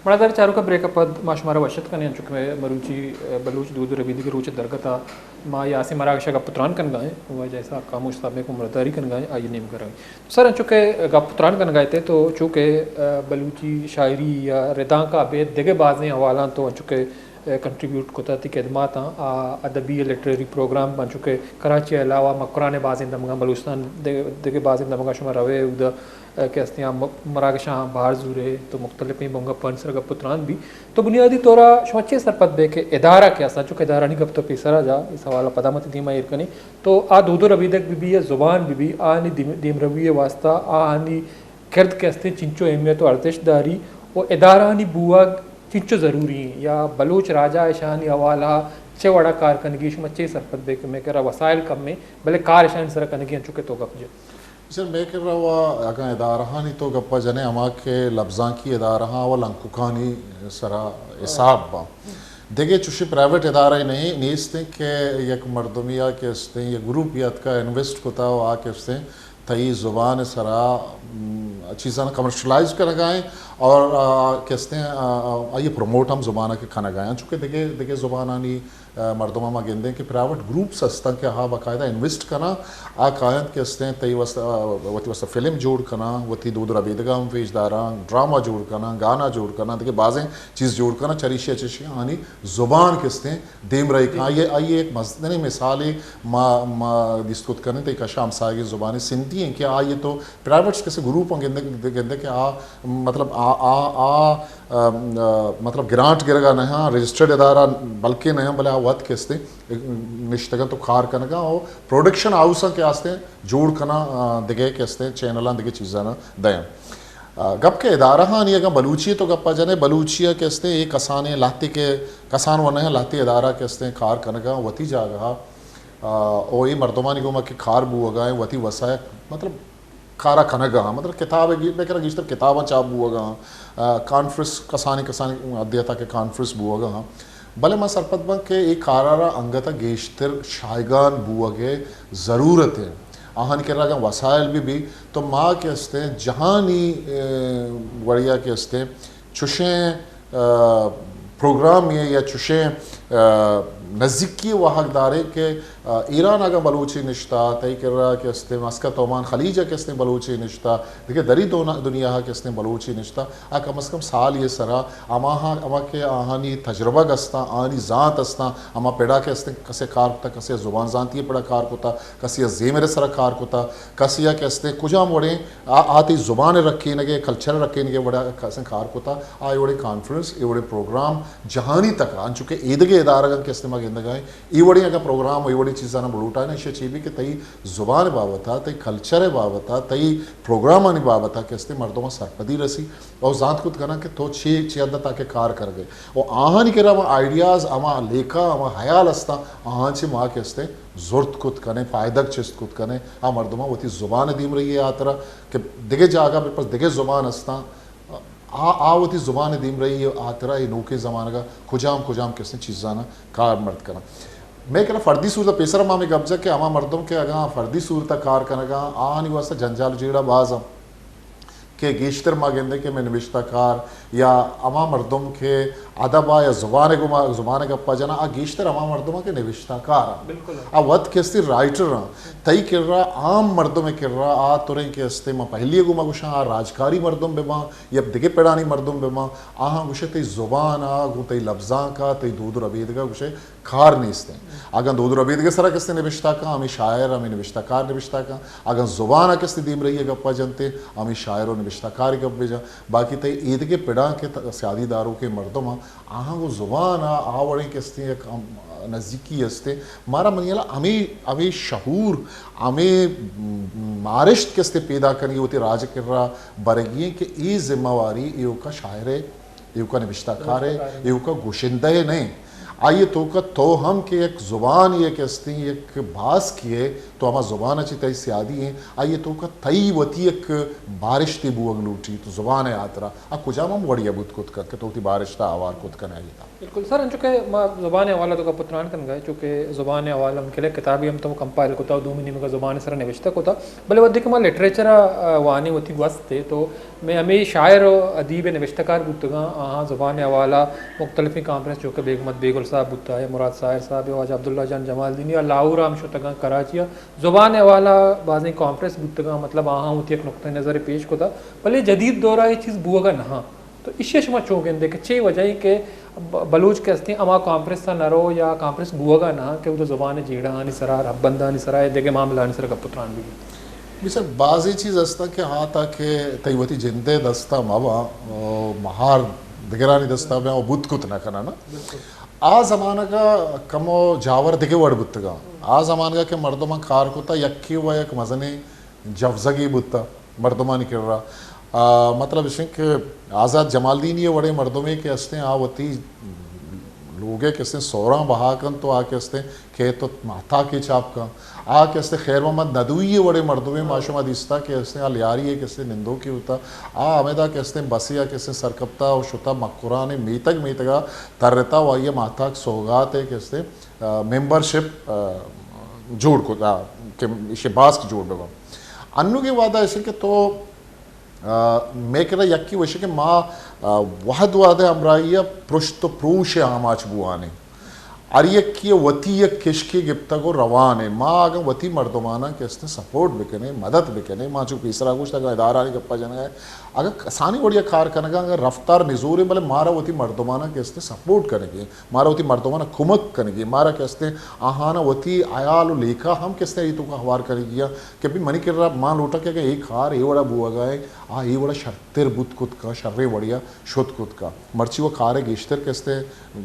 مڑادار چاروکاں، بریک ءَ پد ما شمارا وش اتک کنیں، انچو کہ مئے مروچی، ءَ، بلوچ دود ءُ ربیدگ ءِ روچ ءِ درگت ءَ ما یاسین مراگش ءَ گپ ءُ تران کنگ ءَ ایں ءُ جیسا خاموش صاحب ءَ گوں مڑاداری کنگ ءَ ایں، آئی ءِ نیمگ ءَ رویں۔ سر، انچو کہ گپ ءُ تران کنگ ءَ ات ئے تو چو کہ، ءَ، بلوچی شاعری یا ردانک ءَ ابید دگہ بازیں حوالاں تو انچو کہ، ءَ، کنٹریبیوٹ کتہ، تئی خدماتاں، آ، ادبی یا لٹریری پروگرام انچو کہ کراچی ءِ علاوہ مکران ءِ بازیں دمگاں، بلوچستان دگہ، دگہ بازیں دمگاں شما روئے، اودا ءَ، کہ استیں آ م-، مراگشاں بہر زورے تو مختلفیں بنگپ آنی سرا گپ ءُ تران بی۔ تو بنیادی طور ءَ شما چے سرپد بے کہ ادارہ کہ استاں، چونکہ ادارہانی گپ تو پیسرا جا، اے سوال ءَ پدا ما تئی دیما ایر کنیں، تو آ دود ءُ ربیدگ بہ بی یا زبان بہ بی، آنی دیم-، دیمروی ءِ واستہ آہانی کرد کہ استیں چنچو اہمیت ءُ ارزشت داری ءُ ادارہانی بوہگ چنچو ضروری ایں یا بلوچ راج ءَ اشانی حوالہ ءَ چہ وڑا کار کنگی، شما چے سرپد بے کہ مئے کرا وسائل کم ایں، بلے کار اشانی سرا کنگی انچو کہ تو گپ جت۔ سر، مئے کرا و اگاں ادارہانی تو گپا جنے، ہما کہ لبزانکی ادارہاں و لنککانی سرا حساب باں۔ دگہ چوشیں پرائیویٹ ادارہ نہیں، نیست ایں کہ یک مردمی آ کہ استیں، یک گروپی اتکا انویسٹ کتا و آ کہ استیں، تئی زبان سرا، م، چیزاں کمرشلائز کنگا ایں اور، آ، کہ استیں، آ، آ، آئی پروموٹ ہم زبان کے کنگا ایں۔ چونکہ دگہ، دگہ زبانانی ءَ، مردماں ما گندیں کہ پرائیویٹ گروپس ہستاں کہ آہاں باقاعدہ انویسٹ کناں، آ کاینت کہ استیں تئی واسطہ، ءَ، وتی واسطہ فلم جوڑ کناں، وتی دود ءُ ربیدگاں ہم پیش داراں، ڈرامہ جوڑ کناں، گانا جوڑ کناں، دگہ بازیں چیز جوڑ کناں، چریشی ءَ چشی آنی زبان کہ استیں دیم رہی کن۔ آئی، آئی ایک مزنیں مثالے ما، ما دیست کت کنیں، تئی کشا ہمساہگیں زبان سندھی ایں کہ آئی تو پرائیویٹ کسے گروپ گندے، گندے کہ آ، مطلب، آ، آ، آ، ام، آ، مطلب، گرانٹ گرگا نہ ہاں، رجسٹرڈ ادارہ بلکہ نہ ہاں، بلے آ وت کہ استیں نشتگاں تو کار کنگا او پروڈکشن ہاؤس کہ استیں جوڑ کناں، آ، دگہ کہ استیں چینلاں دگہ چیزاں دیاں۔ آ، گپ کہ ادارہ ہانی اگاں بلوچی تو گپا جنے، بلوچی کہ استیں اے کسانیں لہتے کہ کسان و نہ لہتے ادارہ کہ استیں کار کنگا وتی جاگہ، آ، او اے مردمانی گوما کہ کار بوگا ایں وتی وسائل، مطلب، کارا کنگا ہاں، مطلب، کتاب گی-، مئے کرا گیشتر کتاباں چاپ بوگا ہاں، آ، کانفرنس کسانی کسانی حدے تک کہ کانفرنس بوگا ہاں۔ بلے ما سرپد باں کہ اے کارا را انگت گیشتر شایگان بوگ ءِ ضرورت ایں۔ آہانی کرا اگاں وسائل بہ بی تو ما کہ استیں جہانی، اے، وڑیا کہ استیں چوشیں، آ، پروگرامے یا چوشیں، آ، نزیکی واہگ دارے کہ، آ، ایران اگاں بلوچے نشتہ، تئی کرا کہ استیں مسقط عمان خلیج کہ استیں بلوچے نشتہ، دگہ دری دونا-، دنیا کہ استیں بلوچے نشتہ، آ کم از کم سال یہ سرا ہماہاں، ہما کہ آہانی تجربہ استاں، آہانی زانت استاں، ہما پڑا کہ استیں کسے کار کتا، کسے زبان زانتی پڑا کار کتا، کسے زیمر سرا کار کتا، کسے کہ استیں کجام وڑیں آ، آ تئی زبان ءِ رکینگ ءِ، کلچر ءِ رکینگ ءِ وڑا کسیں کار کتا، آ اے وڑیں کانفرنس، اے وڑیں پروگرام جہانی تک ءَ، انچو کہ ایدگہ ادارگاں کہ استیں ما گندگا ایں، اے وڑیں اگاں پروگرام، اے وڑیں چیزاں بلوٹائیں، ایشی چی بی کہ تئی زبان ءِ بابت ءَ، تئی کلچر ءِ بابت ءَ، تئی پروگرامانی بابت ءَ کہ استیں مردماں سرپدی رسی، او زانت کت کناں کہ تو چی، چی حد ءَ تاکہ کار کرگے۔ او آہانی کرا ہما آئیڈیاز، ہما لیکہ، ہما حیال استاں، آہاں چہ ما کہ استیں زرت کت کنیں، پائدگ چست کت کنیں، آ مردماں وتی زبان ءِ دیمرئی ءِ ہاترا کہ دگہ جاگہ بہ پس دگہ زبان استاں، آ، آ وتی زبان ءِ دیمرئی ءِ ہاترا اے نوکیں زمانگ ءَ کجام کجام کسیں چیزاں کارمرد کناں۔ مئے کرا فردی صورت ءَ پیسر ما ہمے گپ جت کہ ہما مردم کہ اگاں فردی صورت ءَ کار کنگا، آہانی واسطہ جنجال جیڑہ باز اں۔ کہ گیشتر ما گندیں کہ مئے نبشتہ کار یا ہما مردم کہ ادب ءَ یا زبان ءِ گوما، زبان ءِ گپ ءَ جناں، آ گیشتر ہما مردم ءَ کہ نبشتہ کار اں۔ بالکل۔ آ وت کہ استی رائٹر اں۔ تئی کرا عام مردم ءِ کرا آ تریں کہ استے ما پہلی ءَ گوما گوشاں، آ راجکاری مردم بہ باں یا دگہ پڑانی مردم بہ باں، آہاں گوشے تئی زبان ءَ گوں تئی لبزانک ءَ تئی دود ءُ ربیدگ ءَ گوشے کار نیست ایں۔ اگاں دود ءُ ربیدگ ءِ سرا کسے نبشتہ کن، ہمے شاعر، ہمے نبشتہ کار نبشتہ کن۔ اگاں زبان ءَ کسے دیمرئی ءِ گپ ءَ جنتے، ہمے شاعر ءُ نبشتہ کار ءِ گپ بہ جن۔ باقی تئی ایدگہ پڑاں کہ ت-، سیادی داروکیں مردم آں، آہاں گوں زبان ءَ آ وڑیں کسے یک ہم نزیکی است ایں۔ مارا منی ہیال ءَ ہمے، ہمے شعور، ہمے مارشت کسے پیدا کنگی وتی راج ءِ کرا برگی ایں کہ اے ذمہ واری ایوکا شاعر ءِ ایوکا نبشتہ کارے، نبشتہ کارے۔ ایوکا گوشندہ ءِ نہ ایں۔ آئی ءِ توکا تو ہم کہ یک زبانے ءِ کہ استیں، یک باسکے ئے، تو ہما زبان ءَ چہ تئی سیادی ایں، آئی ءِ توکا تئی وتی یک بارشتے بوگ لوٹی، تو زبان ءِ ہاترا آ کجام ہم وڑے ءَ بوت کت کنت کہ تو وتی بارشت ءَ ہوار کت کن ئے آئی ءِ تہا۔ بالکل سر، انچو کہ ما زبان ءِ حوالہ ءَ توکا پتران کنگ ءَ، چونکہ زبان ءِ حوالہ ہم کلک کتابے ہم تو کمپائل کتا، دومی نیمگ ءَ زبان ءِ سرا نوشتہ کتا، بلے وھدے کہ ما لٹریچر ءَ، آ، وانیں وتی گوست ءَ، تو مئے ہمے شاعر و ادیب نوشتہ کار بوتگاں، آہاں زبان ءِ حوالہ مختلفیں کانفرنس چوکہ بیگ محمد بیگل صاحب بوتا، یا مراد ساحر صاحب، یا واجہ عبداللہ جان جمالدینی، یا لاہور ءَ ہم شتگاں، کراچی ءَ زبان ءِ حوالہ بازیں کانفرنس بوتگاں، مطلب آہاں وتی یک نقطہ نظرے پیش کتا، بلے جدید دور ءَ اے چیز بوگ ءَ نہ انت۔ تو ایشی ءَ شما چون گندے کہ چے وجہ ایں کہ ب-، بلوچ کہ استیں ہما کانفرنس ءَ نہ رو یا کانفرنس بوگ ءَ نہ انت کہ اودا زبان ءِ جیڑہانی سرا، رھبندانی سرا یا دگہ معاملہانی سرا گپ و تران بہ بیت؟ بچار، بازیں چیز استاں کہ آ تا کہ تئی وتی جند ءِ دست ءَ مہ باں، او مہار دگرانی دست ءَ بیاں، او بوت کت نہ کناں نا۔ آ زمانگ ءَ کمو جاور دگہ وڑ بوتگاں۔ آ زمانگ ءَ کہ مردماں کار کتا، یکے و یک مزنیں جوزگے بوتا مردمانی کرا۔ آ، مطلب اش انت کہ آزات جمالدینی ءِ وڑیں مردمے کہ استیں، آ وتی لوگ ءِ کہ استیں سوراں بہا کنت و آ کہ استیں کیت و ماہتاکے چاپ کن۔ آ کہ استیں خیر محمد ندوی ءِ وڑیں مردمے ما شما دیستا کہ استیں آ لیاری ءِ کہ استیں نندوکے بوتا۔ آ ہمیدا کہ استیں بسے ءَ کہ استیں سرکپتا و شتا مکران ءِ میتگ میتگ ءَ ترتا و آئی ءَ ماہتاک سوگات ءِ کہ استیں، آ، ممبرشپ، آ، جوڑ کت، آ، کہ ایشی باسک جوڑ بہ بنت۔ انوگیں وہد ءَ ایش کہ تو، آ، مئے کرا یکے وش کہ ما، آ، وہد وہد ءِ ہمراہی ءَ پرشت و پروش ءِ آماچ بوان ایں۔ ہر یکے ءَ وتی یک کشکے گپتگ و روان ایں۔ ما اگاں وتی مردماناں کہ استیں سپورٹ بکنیں، مدد بکنیں، ما چو پیسرا گوشت اگاں ادارہانی گپا جنگ ءَ، اگاں کسانیں وڑے ءَ کار کنگ ءَ، اگاں رفتار نزوریں، بلے مارا وتی مردماناں کہ استیں سپورٹ کنگی ایں، مارا وتی مردماناں کمک کنگی ایں، مارا کہ استیں آہاناں وتی ہیال و لیکہ ہم کہ استیں اے توکا ہوار کنگی ایں کہ بھئی منی کرا ما لوٹاں کہ اگاں اے کار اے وڑا بوگا ایں، آ اے وڑا شرتر بوت کت کن، شریں وڑے ءَ شت کت کن۔ مرچی و کار ءِ گیشتر کہ استیں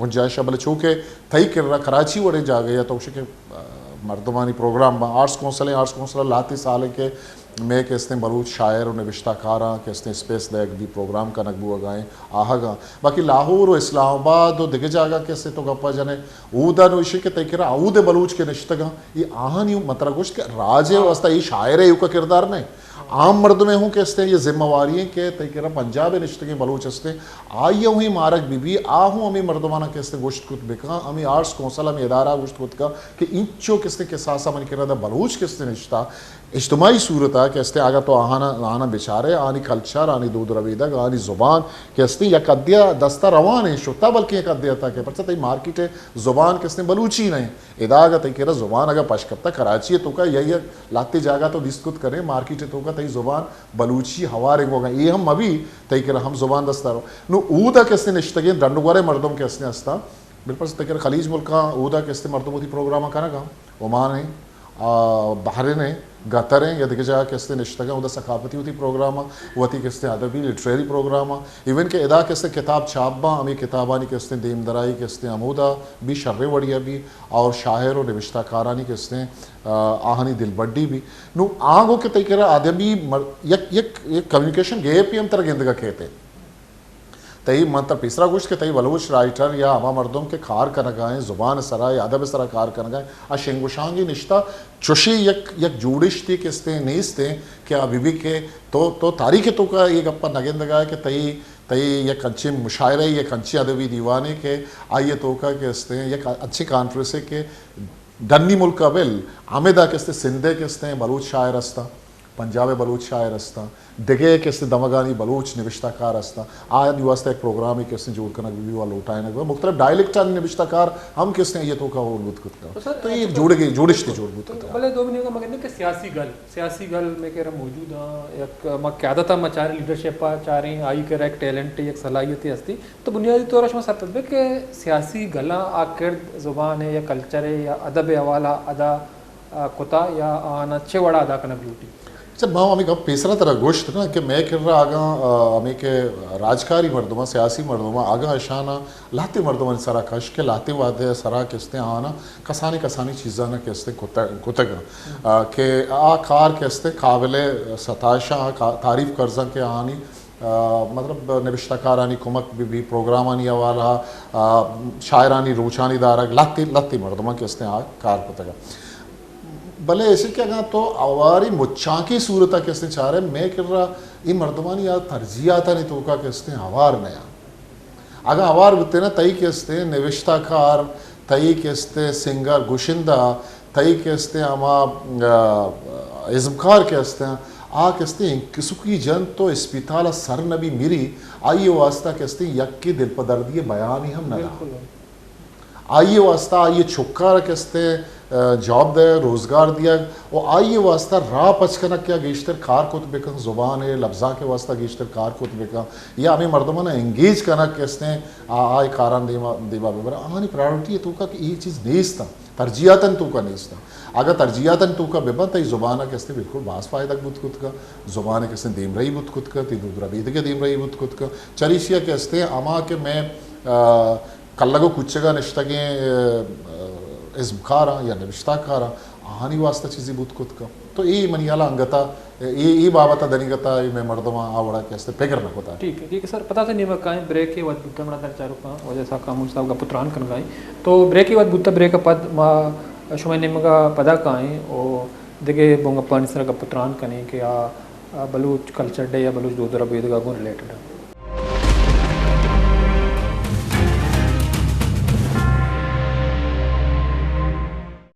گنجائش ءَ، بلے چو کہ تئی کرا کراچی وڑیں جاگہے ءَ تو گوشے کہ، آ، مردمانی پروگرام باں، آرٹس کونسل ایں، آرٹس کونسل ءَ لہتے سال ایں کہ مئے کہ استیں بلوچ شاعر و نبشتہ کاراں کہ استیں اسپیس دئیگ بی، پروگرام کنگ بوگا ایں، آہگاں۔ باقی لاہور و اسلام آباد و دگہ جاگہ کہ استیں تو گپا جنے، اودا نو ایشی کہ تئی کرا اود ءِ بلوچ کہ نشتگاں، اے آہانی من ترا گوشت کہ راج ءِ واسطہ اے شاعر ءِ ایوکا کردار نہ انت۔ عام مردمے ہوں کہ استیں اے ذمہ واری ایں کہ تئی کرا پنجاب ءَ نشتگیں بلوچ استیں، آئی ءَ ہوں اے مارگ بہ بی، آ ہوں ہمے مردماناں کہ استیں گوشت کت بکن، ہمے آرٹس کونسل، ہمے ادارہ گوشت کت کن کہ اینچو کہ استیں کساسا منی کرا دا بلوچ کہ استیں نشتہ، اجتماعی صورت ءَ کہ استیں، اگاں تو آہانا، آہانا بچارے، آنی کلچر، آنی دود ربیدگ، آنی زبان کہ استیں یک حدے ءَ دستا روان ایں، شتا بلکیں یک حدے ءَ تک ایں، پرچا تئی مارکیٹ ءِ زبان کہ استیں بلوچی نہ ایں۔ ادا اگاں تئی کرا زبان اگاں پش کپتا کراچی ءِ توکا یا یک لہتے جاگہ تو دیست کت کنے مارکیٹ ءِ توکا تئی زبان بلوچی ہوار ایں گوگا، اے ہم مہ بی تئی کرا ہم زبان دستا رو۔ نو اودا کہ استیں نشتگیں ڈنڈ و گور ءِ مردم کہ استیں ہستاں، بالکل تئی کرا خلیج ملکاں اودا کہ استیں مردم وتی پروگراماں کنگاں، عمان ایں، آ، بحرین ایں، قطر ایں یا دگہ جاگہ کہ استیں نشتگاں، اودا ثقافتی وتی پروگراماں، وتی کہ استیں ادبی لٹریری پروگراماں، ایون کہ ادا کہ استیں کتاب چھاپ باں، ہمے کتابانی کہ استیں دیمدرائی کہ استیں ہمودا بی شریں وڑیا بی، اور شاعر و نبشتہ کارانی کہ استیں، آ، آہانی دلبڈی بی۔ نو آنگو کہ تئی کرا آدمی مر-، یک، یک، یک کمیونیکیشن گیپ ہم ترا گندگا کیت۔ تئی من ترا پیسرا گوشت کہ تئی بلوچ رائٹر یا ہما مردم کہ کار کنگا ایں زبان سرا یا ادب سرا کار کنگا ایں، آ شنگ و شانگی نشتہ چوشیں یک، یک جوڑشتے کہ استیں نیست ایں کہ آ بہ بی کہ تو، تو تاریخ توکا اے گپا نہ گندگا ئے کہ تئی، تئی یک انچیں مشاعرہ، یک انچیں ادبی دیوانے کہ آئی توکا کہ استیں یک انچیں کانفرنسے کہ ڈنی ملک ءَ بل، ہمدا کہ استیں سندھ ءِ کہ استیں بلوچ شاعر استاں، پنجاب ءِ بلوچ شاعر استاں، دگہ کہ استیں دمگانی بلوچ نبشتہ کار استاں، آیانی واسطہ یک پروگرامے کہ استیں جوڑ کنگ بہ بی و لوٹائینگ بہ بی۔ مختلف ڈائلیکٹانی نبشتہ کار ہم کہ استیں اے توکا ہور بوت کت کن۔ تو سر، تو اے جوڑگے، جوڑشتے جوڑ بوت کت کن۔ بلے دومی نیمگا ما گندیں کہ سیاسی گل، سیاسی گل مئے کرا موجود آں، یک ما قیادت ءَ ما چاریں، لیڈرشپ ءَ چاریں، آئی کرا یک ٹیلنٹ، یک صلاحیتے ہستی۔ تو بنیادی طور ءَ شما سرپد بے کہ سیاسی گلاں آ کرد زبان ءِ یا کلچر ءِ یا ادب ءِ حوالہ ادا، آ، کتا یا آہاں چہ وڑا ادا کنگ لوٹی؟ اچھا، ما ہمے گپ پیسرا ترا گوشت نا کہ مئے کرا اگاں، آ، ہمے کہ راجکاری مردماں، سیاسی مردماں، اگاں اشاناں لہتے مردمانی سرا کش کہ لہتے وہدے سرا کہ استیں آہاں کسانیں کسانیں چیزاں کہ استیں کت-، کتگ، آ، کہ آ کار کہ استیں قابل ستائش آں، آ کا-، تعریف کرزاں کہ آہانی آ، مطلب نبشتہ کارانی کمک بہ بی، پروگرامانی حوالہ، آ، شاعرانی روچانی دارگ، لہتے لہتے مردماں کہ استیں آ کار کتگ۔ بلے ایشی کہ اگاں تو ہواری مچانکیں صورت ءَ کہ استیں چارے، مئے کرا اے مردمانی آ ترجیحاتانی توکا کہ استیں ہوار نہ آں۔ اگاں ہوار بوتیں نا، تئی کہ استیں نوشتہ کار، تئی کہ استیں سنگر گشندہ، تئی کہ استیں ہما، آ، ازمکار کہ استیں، آ کہ استیں انکسوکی جنت تو اسپتال ءَ سر نبی مری، آئی واسطہ کہ استیں یکے دلپدردی بیانی ہم نہ داں۔ بالکل۔ آئی واسطہ آئی چکار کہ استیں، آ، جاب دے، روزگار دیگ، و آئی واسطہ راہ پچ کنگ کہ گیشتر کار کت بکن، زبان ءِ لبزانک ءِ واسطہ گیشتر کار کت بکن، یا ہمیں مردماں انگیج کنگ کہ استیں، آ، آئی کاران دیما، دیما ببر۔ آہانی پرائیورٹی ءِ توکا کہ اے چیز نیست، ترجیحاتن توکا نیست۔ اگاں ترجیحاتن توکا ببن، تئی زبان کہ استیں بالکل باز فائدہ بوت کت کا، زبان کہ استیں دیمرئی بوت کت کا، تی دود ربیدگ دیمرئی بوت کت کا۔ چریشیا کہ استیں ہما کہ میں، آ، کلگ و کوچگا نشتگیں، آ، آ، ازمکاراں یا نبشتہ کاراں، آہانی واسطہ چیزی بوت کت کا۔ تو اے منی حالا انگتا، اے، اے بابت دنیگتا، اے میں مردماں آ وڑا کہ استیں پگر نہ کتا۔ ٹھیک ہے، ٹھیک ہے سر، پدا سے نیمگ کائیں، بریک کے وقت بوتا مڑا در چارو کا وجہ سا خاموش صاحب گپ تران کن گائیں۔ تو بریک کے وقت بوتا، بریک پد ما شما نیمگا پدا کائیں او دگہ بنگپانی سر گپ تران کنیں کہ آ، آ بلوچ کلچر ڈے یا بلوچ دود ربیدگا گوں ریلیٹڈ۔